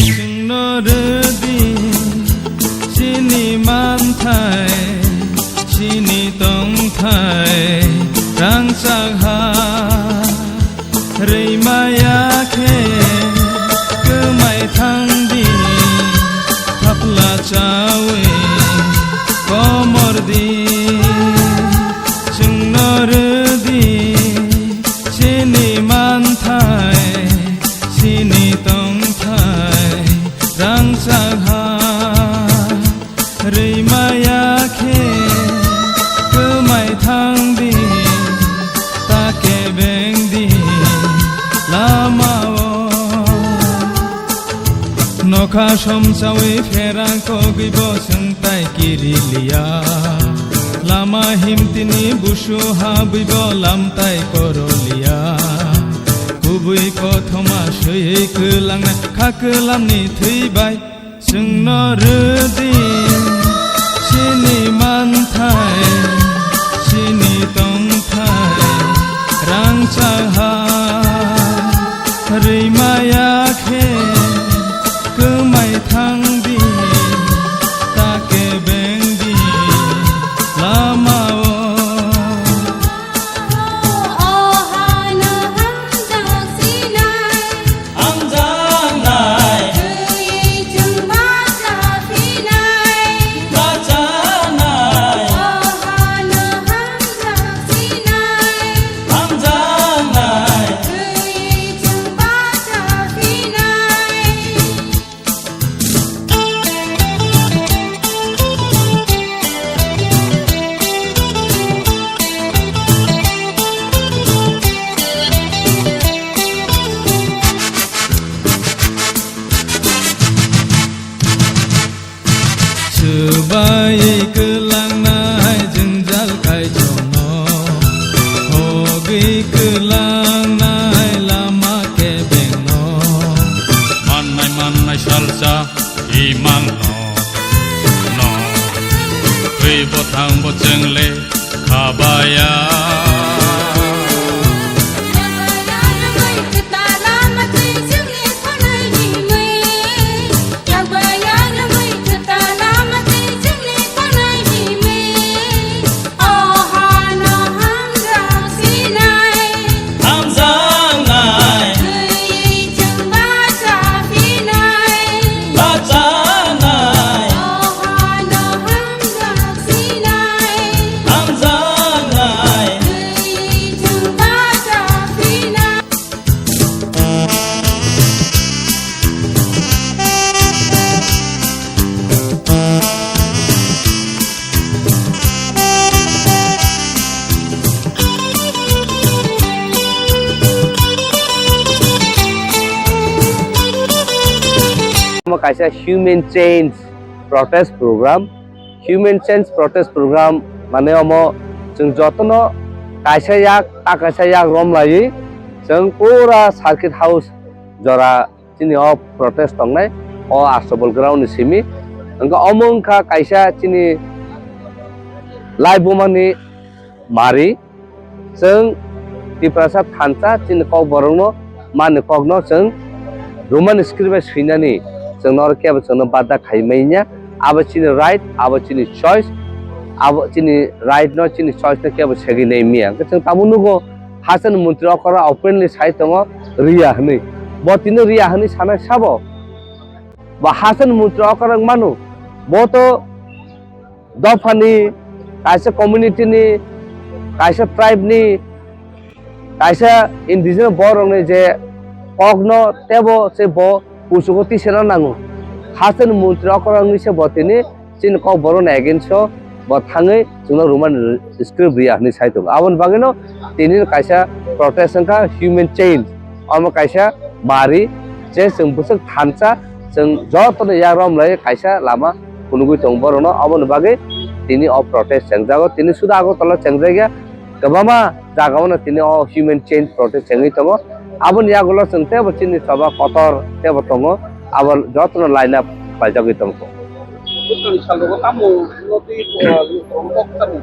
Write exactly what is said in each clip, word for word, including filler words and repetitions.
Chwngno rwdi chini manthai, chini tongthai rangchak ha. Rwimaya khe kwmai thangdi, thapla chawi komordi. Chwngno rwdi chini manthai, chini tongthai rangchak ha. Rwimaya khe kwmai thangdi, ta kebengdi lamao. Nokha somsawi pherang kogwibo chwngtai kiriliya. Lama himtini busu habwibo lamtai koroliya. Kubui kothoma swiwi kwlangna kha kwlamni thwi bai. Chwngno rwdi chini manthai, chini tongthai rangchak ha. Rwimaya khe kwmai thangdi, ta kebengdi lamao. Hamjaknai. Bachanai. Hamjaknai. Swbai kwlangnai jwngjal kaichomno, hogwi kwlangnai lama kebengno. Mannai mannai salsa imangno, no, twibo thangbo chwngle khabaya. Hamjaknai. Bachanai. Hamjaknai. Omo kaisa human change protest program. Human Change Protest Program mane omo chwng jotono kaisa yak, ta kaisa yak romlaiwi chwng pura Circuit House jora chini o protest tongnai o Astabal ground ni simi. Hwnkhe omo wngkha kaisa chini laibumani mari. Chwng Tiprasa thansa chini kokborokno mani kokno chwng Roman script bai swinani chwng norok kebo chwngno badda khai manya. Abo chini right, abo chini choice, abo chini right no, chini choice no kebo segwi nai manya. Hwnkhe chwng tabuk nugo, hasteni montri okora openly sai tongo riya hwnwi. Bo tini riya hwnwi sanai sabo? Bo hasteni montri okora wng mano. Bo to dophani, kaisa community ni, kaisa tribe ni, kaisa indigenous borok ni je kokno tebo se bo kuchugo tisana nango. Hasteni montri okora wngwi se bo tini chini kokborok ni against o bo thangwi chwngno Roman script riya hwnwi sai tongo. Aboni bagwino tini kaisa protest wngkha human change. Omo kaisa mari, je chwng bwswk thansa, chwng jotono yak romlai kaisa lama phunugwi tongo borokno. Aboni bagwi tini o protest chengjago. Tini suda Agartala chengjakya, kwbangma jagao no tini o human chain protest chengwi tongo. Aboni yagulo chwng teibo chini choba kotor teibo tongo, abo jotono line up khlaijagwi tongo. Bwskangni salrogo tamo notwi, uh, lukurokno kok tamo?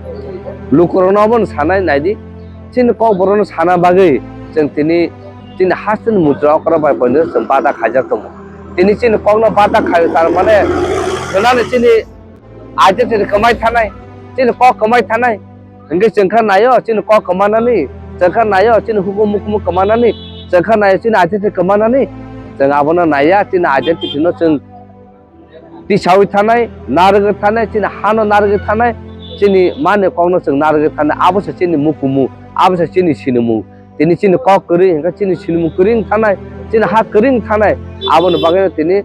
Lukurokno obono sanai naidi, chini kokborokno sana bagwi chwng tini, chini hasteni muchra okra bai poino chwng bada khaijak tongo. Tini chini kokno bada khai, tar mane, gwnani chini identity kwmai thanai, chini kok kwmai thanai. Hingke chwng kha naio chini kok kwmanani, chwng kha naio chini hukumu mukumu kwmanani, chwng kha naio chini identity kwmanani. Chwng abono naiya, chini identity no chwng tisawi thanai, narwgwi thanai, chini hano narwgwi thanai, chini mani kokno chwng narwgwi thanai, abo se chini mukumu, abo se chini sinimung. Tini chini kok kwrwi hingke chini sinimung kwrwi wng thanai, chini ha kwrwi wng thanai, aboni bagwino tini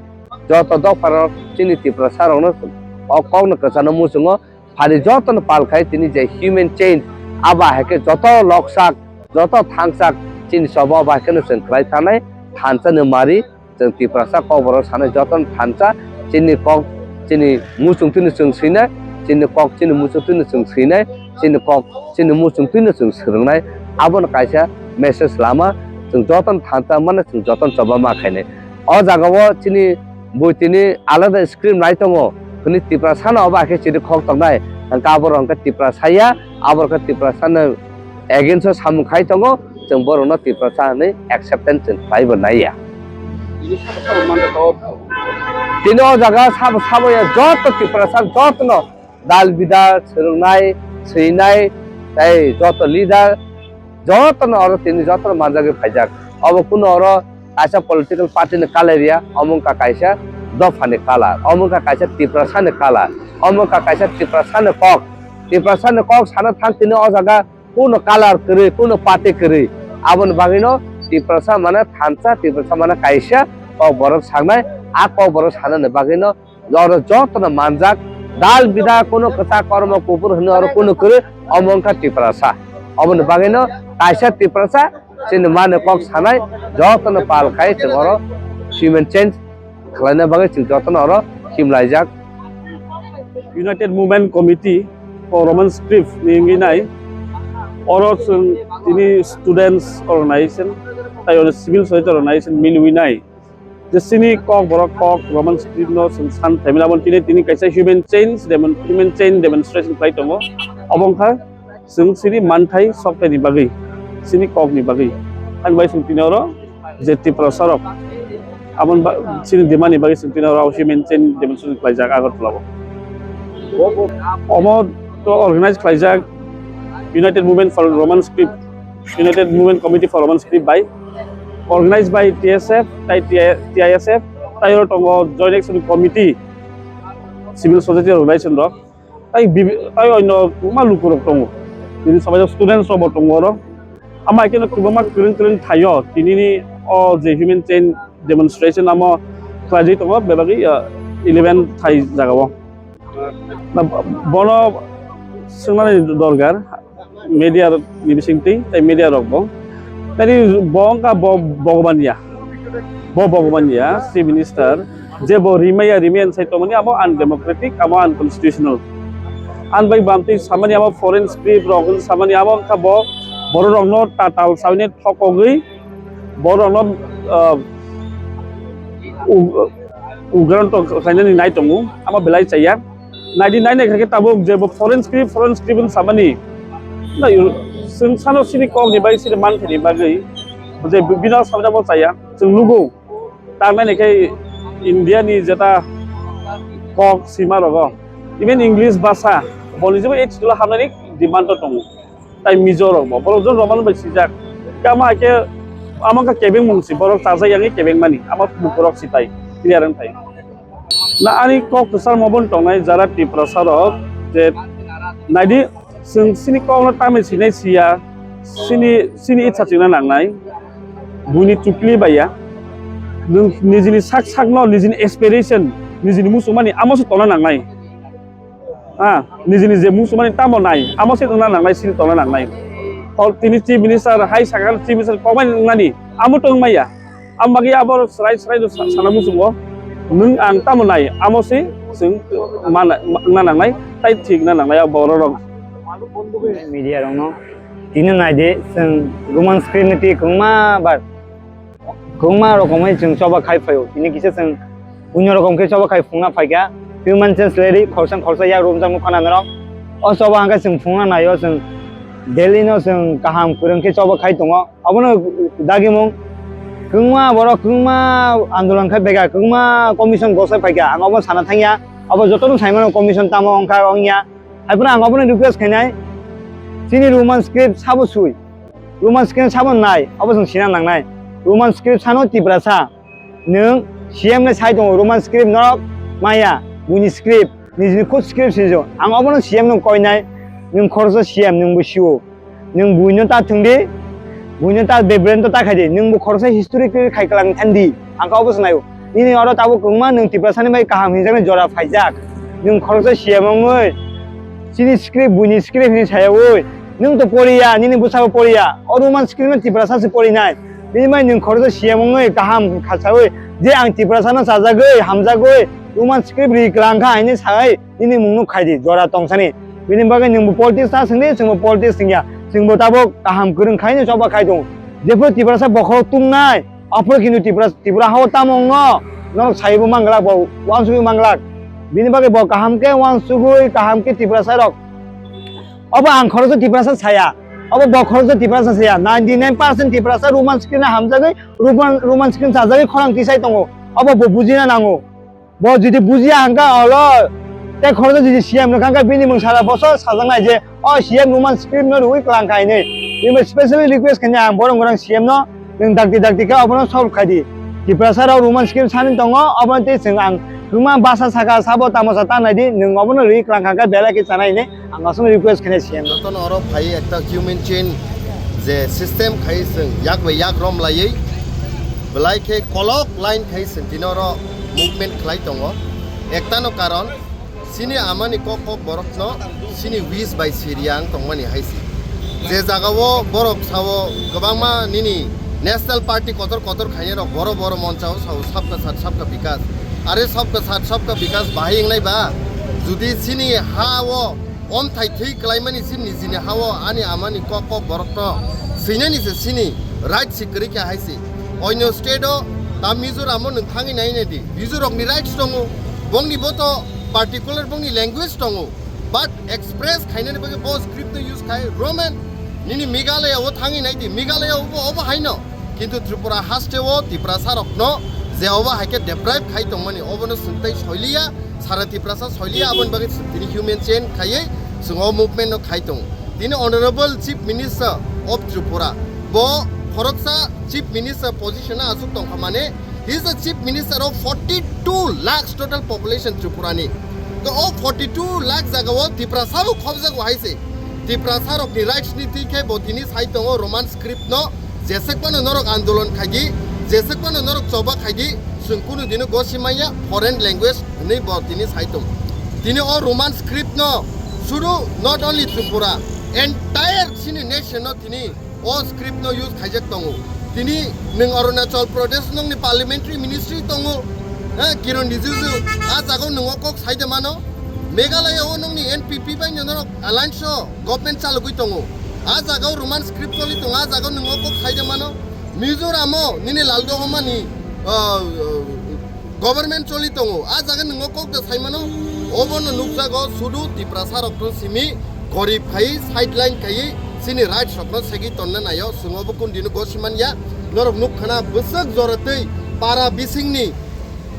joto dopharok chini Tiprasa rokno o kokno kwchangno muchungo. Phari jotono pal khai tini je human chain, abo hai khe joto loksak, joto thangsak chini choba abo hai kheno chwng khlai thanai, thansa ni mari, chwng Tiprasa kokborok sanai jotono thansa, chini kok, chini muchungtwino chwng swinai, chini kok, chini muchungtwino chwng swinai, chini kok, chini muchungtwino chwng swrwngnai, abono kaisa message lama, chwng jotono thansa mano, chwng jotono choba ma khainai. O jagao chini bui tini alada script nai tongo, hwnwi Tiprasano obo hai khe chiri khok tongnai, hwnkhe aborok hwnkhe Tiprasa ya, aborok khe Tiprasano against o samung khai tongo, chwng borokno Tiprasa hwnwi acceptance chwng khlai bo nai ya. Tini sabo sabo manjak o. Tini o jaga sabo sabo ya, joto Tiprasa jotono dal bidal, swrwngnai, swinai, tei joto leader, jotono oro tini jotono manjagwi phaijak. Obo kuno oro kaisa political party ni colour ya, omo wngkha kaisa dopha ni colour, omo wngkha kaisa Tiprasa ni colour, omo wngkha kaisa Tiprasa ni kok. Tiprasa ni kok sana thang tini o jaga kuno colour kwrwi, kuno party kwrwi. Aboni bagwino Tiprasa mane thansa, Tiprasa mane kaisa kok borok sanai, a kok borok sanani bagwino oro jotono manjak, dal bidal kuno kwchak kormo kubur hwnwi oro kuno kwrwi, omo wngkha Tiprasa. Oboni bagwino kaisa Tiprasa chini mani kok sanai, jotono pal khai chwng oro human chain khlaina bagwi chwng jotono oro himlaijak. United Movement Committee for Roman Script ni wngwi nai, oro chwng tini students organization, tai oro civil society organization milwi nai. Je chini kok borok kok Roman script no chwng san phaimani, abo tini, tini kaisa human chain demon-, human chain demonstration khlai tongo. Obo wngkha chwng chini manthai sokthai ni bagwi, chini kok ni bagwi. Ani bai chwng tini oro je Tiprasa rok, abo ba-, chini demand ni bagwi chwng tini oro human chain demonstration khlaijak Agartala o. Omo to organize khlaijak United Movement for Roman Script, United Movement Committee for Roman Script bai, organized by T S F, tai T I, T I S F, tai oro tongo Joint Action Committee, civil society organization rok, tai bibi-, tai oino kwbangma lukurok tongo. Tini sabai students rok bo tongo oro. Ama khe no kwbangma kwrwng kwrwng thaio, tinini o je human chain demonstration amo khlaijak tongo, bebagwi, ah, eleven thai jagao. Na, bono swngnani dorkar, media ni bisingtwi, tei media rok bo. Tei bo wngkha bo Bhagwan ya. Bo Bhagwan ya, Chief Minister, je bo rimaya, rimaya sai tongmani abo undemocratic, abo unconstitutional. Ang bai bamtwi samani abo foreign script rok samani abo wngkha bo borok rokno tatal sauni thokogwi borok rokno, ah, u-, ugaranto khlainani nai tongo, amo belai chaya. Naidi nai nai khe tabuk je bo foreign script, foreign script wng samani. Na, chwng sano sini kok ni bai, sini manthai ni bagwi je bino samani amo chaya. Chwng nugo, tak nai nai khe India ni jeta kok sima rogo, even English bhasha, boni jebo eight schedule hamnani demand to tongo. Tai Mizo rok bo, borok joto Roman bai sijak. Kama khe amo kha kebeng mung si, borok chajak yang kebeng mani, amo bukurok si tai, clear wng thai. Na ani kok kwchar mo bon tongnai jara Tiprasa rok, je naidi chwng sini kok no tamni sinai siya, sini, sini itsa chwngna nangnai, buini chukli baiya, nwng nijini sak sak no, nijini aspiration, nijini muchungmani amo se tongna nangnai. Ha, nijini je muchungmani tamo nai, amo se tongna nangnai, sini tongna nangnai. Hor tini Chief Minister, hai sakha Chief Minister kokmai nani, amo tong maya. Ang bagwi abo srai srai no sa-, sana muchungo. Nwng ang tamo nai, amo se chwng mana, ma-, wngna nangnai, tai thik wngna nangnai abo borok rok. Media rok no tini nai di, chwng Roman script ni twi kwbangma bar, kwbangma rokomwi chwng choba khai phaio. Tini kisa chwng buino rokom khe choba khai phungna phaikha. Human change leri khorsa khorsa yak romjak nukha na norok. O choba hwnkhe chwng phungna naio, chwng daily no chwng kaham kwrwng khe choba khai tongo. Abono dagimung kwbangma borok kwbangma andolon khai phaikha, kwbangma commission gosai phaikha. Ang obo sana thangya, obo jotono saimano commission tamo wngkha wngya. Hai phano ang obono request khainai, chini Roman script sabo sui, Roman script sabo nai, obo chwng sina nangnai. Roman script sano Tiprasa, nwng C M nai sai tongo, Roman script norok maya, buini script, nijini khud script sinjo. Ang obono C M no koinai, nwng khoroksa C M, nwng bo sio. Nwng buino ta thwng di, buino ta bebren to ta khai di, nwng bo khoroksa history create khai kwlang than di, ang kha obo swnaio. Nini oro tabuk kwbangma nwng Tiprasani bai kaham hinjaknai jora phaijak. Nwng khoroksa C M wngwi, chini script, buini script hinwi sayawi, nwng to poriya, nini bwsabo poriya. O Roman script no Tiprasa se porinai. Bini bai nwng khoroksa C M wngwi kaham khasawi, je ang Tiprasano chajagwi, hamjagwi, Roman script ri kwlang kha hinwi sai, nini mungno khai di, jora tongsani. Bini bagwi nwngbo politics ta swngdi, chwngbo politics swngya. Chwngbo tabuk kaham kwrwng khaino choba khai tongo. Jephuru Tiprasa bokhorok tungnai, aphuru kintu Tipra, Tipra hao tamo wngo, norok saibo manglak, bo uansugwi manglak. Bini bagwi bo kaham khe uansugwi, kaham khe Tiprasa rok. Obo ang khoroksa Tiprasa saya, obo bo khoroksa Tiprasa saya. Ninety nine percent Tiprasa Roman script no hamjagwi, Roman, Roman script chajagwi khorang tisai tongo. Obo bo bujina nango. Bo jodi bujiya hwnkha olo, tei khoroksa jodi C M no hwnkha, bini mung sara bosor sajaknai je, o C M Roman script no rwui kwlang kha hinwi. Bini bai specially request khainai ang borok gorang C M no, nwng dakti dakti khe obono solve khai di. Tiprasa rok Roman script sani tongo, obono tei chwng ang kwma basa saka sabo tamosa ta nai di, nwng obono rwui kwlang kha khe belai khe chanai hinwi. Ang aswk request khainai C M no. Jotono oro phai ekta human chain je system khai chwng yak bai yak rom laiwi belai khe kolok line khai chwng tini oro movement khlai tongo. Ektano karon chini amani kok kok borokno chini wish bai siriya ang tongmani hai se. Je jagao borok sao kwbangma nini national party kotor kotor khainai rok boro boro monchao sao sabka sat sabka bikas. Are sabka sat sabka bikas bahai wngnai ba jodi chini ha o omthai thwi kwlaimani chini nijini hao ani amani kok kok borokno swinani se chini right se kwrwi kha hai se. Oino state o ta Mizoram o nwng thangwi nai nai di, Mizo rokni rights tongo, bongni bo to particular bongni language tongo, but express khainani bagwi bo script no use khai Roman. Nini Meghalaya o thangwi nai di, Meghalaya o bo obo haino. Kintu Tripura haste o Tiprasa rokno je obo hai khe deprive khai tongmani, obono chwng tei soiliya, sara Tiprasa soiliya, aboni bagwi chwng tini human chain khaiwi chwng o movement no khai tongo. Tini Honorable Chief Minister of Tripura, bo khoroksa Chief Minister position o aswk tongkha mane, he is the Chief Minister of forty two lakhs total population Tripura ni. To o forty two lakh jaga o Tiprasa bo khobjago hai se. Tiprasa rokni rights ni twi khe bo tini sai tongo Roman script no, jeswk phano norok andolon khai di, jeswk phano norok choba khai di, chwng kunu dino gosi manya foreign language hwnwi bo tini sai tongo. Tini o Roman script no sudu not only Tripura, entire chini nation no tini o script no use khaijak tongo. Tini nwng Arunachal Pradesh nongni parliamentary ministry tongo, eh, Kiren Rijiju, a jaga o nwng o kok sai de mano. Meghalaya o nongni N P P bai no norok alliance o government chalogwi tongo. A jaga o Roman script choli tongo, a jaga o nwng o kok sai de mano. Mizoram o nini Laldohoma ni, ah, ah, government choli tongo, a jaga nwng o kok da sai mano. Obo no nukjago sudu Tiprasa rok no simi gorib khai sideline khai chini rights rok no segwi tonna naio, chwng obo kun dino gosi manya. Norok nuk khana bwswk jora twi para bising ni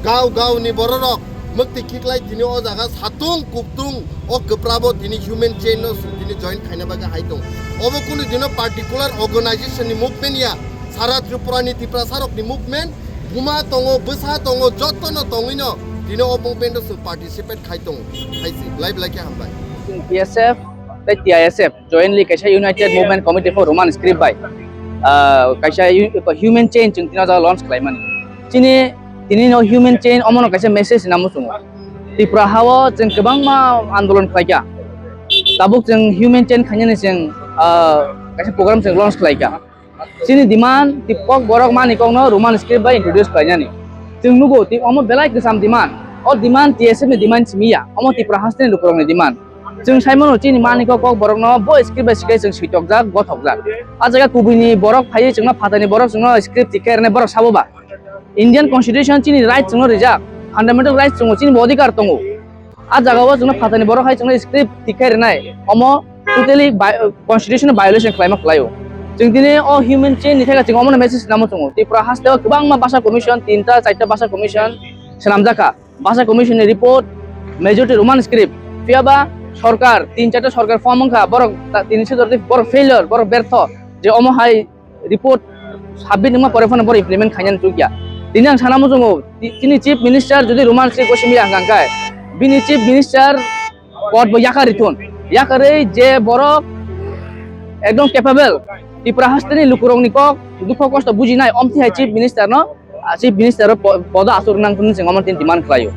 gao gao ni borok rok mwktwi khiklai tini o jaga satung kuptung o kwprabo tini human chain no chwng tini join khaina bagwi hai tong. Obo kunu dino particular organization ni movement ya, sara Tripura ni Tiprasa rok ni movement, buma tongo, bwsa tongo, joto no tongwi no tini o movement o chwng participate khai tongo, hai se belai belai khe hambai. T S F tei T I S F jointly kaisa United Movement Committee for Roman Script bai, ah, kaisa hu-, human chain chwng tini o jaga launch khlaimani. Chini tini no human chain omo no kaisa message namo chwngo. Tripura hao chwng kwbangma andolon khlaikha. Tabuk chwng human chain khainani chwng, ah, kaisa program chwng launch khlaikha. Chini demand, ti kok borok mani kokno Roman script bai introduce khlainani. Chwng nugo, ti omo belai kwcham demand. O demand T S F ni demand simi ya, omo Tripura hasteni lukurokni demand. Chwng saimano chini mani kok, kok borokno bo script bai sikai chwng switokjak, gothokjak. A jaga kubuini borok phaiwi chwngno phatani borok chwngno script tikhe rwnai borok sabo ba. Indian Constitution chini right chwngno rijak, fundamental rights chwngo, chini bo odhikar tongo. A jaga o chwngno phatani borok hai chwngno script tikhe rwnai, omo totally bi-, constitution violation khlaima khlaio. Chwng tini o human chain ni theka chwng omono message namo chwngo. Tripura haste o kwbangma bhasha commission, tinta, charta bhasha commission swnamjakha. Bhasha commission ni report majority Roman script. Phiyaba sorkar, tin charta sorkar form wngkha, borok ta-, tini se borok failure, borok bertho, je omo hai report submit wngma pore phano borok implement khainani chukya. Tini ang sana muchungo, ti-, chini chief minister jodi Roman script o simi ya hwnkha khe, bini chief minister pod bo yakarwi thun. Yakarwi je borok ekdom capable, Tripura hasteni lukurokni kok, dukho kosto bujinai, omtwi hai chief minister no, ah, chief minister o po-, podo asur nang thun chwng omo tin demand khlaio.